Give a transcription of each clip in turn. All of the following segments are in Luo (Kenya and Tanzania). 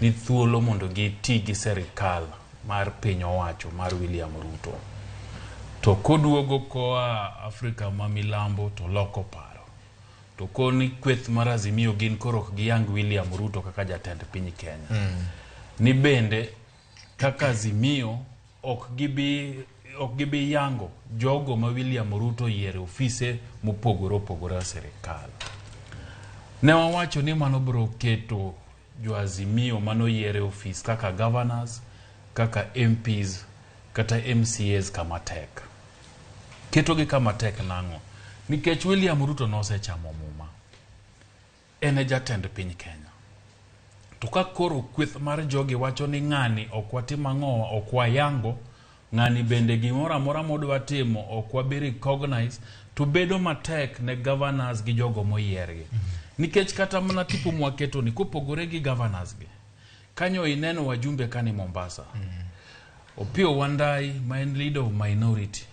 Ni thuolo mondo giti gi serikal mar piny owacho mar William Ruto. To koduogo koa Afrika ma milambo to loko paro. To koni kweth mar Azimio gin koro ok giyang William Ruto kaka jatend piny Kenya. Ni bende kaka Azimio ok gibi yango jogo ma William Ruto oyiero e ofise mopogore opogore e sirikal. Ne wawacho ni mano biro keto jo Azimio manoyier e ofis kaka governors, kaka MPs kata MCAs kama tek. Ketogi kama tek nang'o? Nikech William Ruto nosechamo muma. En e jatend piny Kenya. To ka koro kweth mar jogi wacho ni ng'ani ok watim ang'owa, ok wayango, ng'ani bende gimoro amora modwa timo ok wabi recognize, to bedo matek ne governors gi jogo moyiergi. Nikech kata mana tipo mwaketo ni kopogore gi governors gi, kanyo ineno wajumbe kani Mombasa. Opiyo Wandayi ma en leader of minority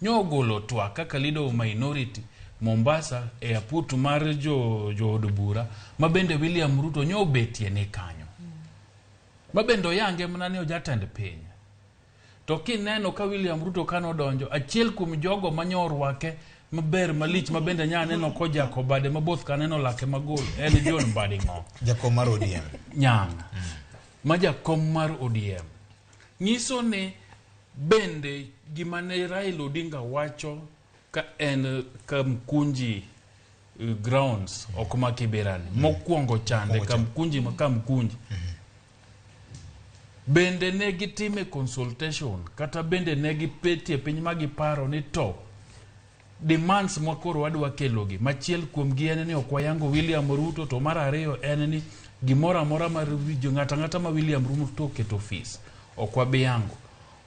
nyogolo twak kaka leader of minority Mombasa e aput mar jo jood bura ma bende William Ruto nyobetie ni kanyo. Ma bende oyange mana ni ojatend piny. To kineno ka William Ruto kanodonjo, achiel kuom jogo manyorwake maber malich ma bende nya neno kojako bade maboth kaneno lake magol en John Mbadi Ng'o. Jakom mar ODM. Nyang' ma jakom mar ODM. Nyiso ni bende gima ne Raila Odinga wacho ka en Kamkunji grounds ok ma Kibera ni mokwongo chande. Mokwongo cha. Kamkunji ma Kamkunji bende ne gitime consultation kata bende ne gibetie piny ma giparo ni to demands ma koro wadwa kelogi machiel kuomgi en ni ok wayango William Ruto, to mar ariyo en ni gimoro amora mar jo ng'ato ang'ata ma William Ruto oketo ofis ok wabi yango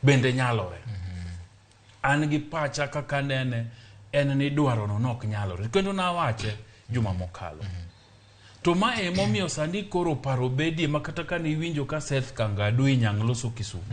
bende nyalore. An gi pacha kaka nene en ni dwarono nok nyalore kendo nawache juma mokalo. To ma emomiyo sani koro paro bedie ma kata ka niwinjo ka Seth Kangadu inyang' loso Kisumu.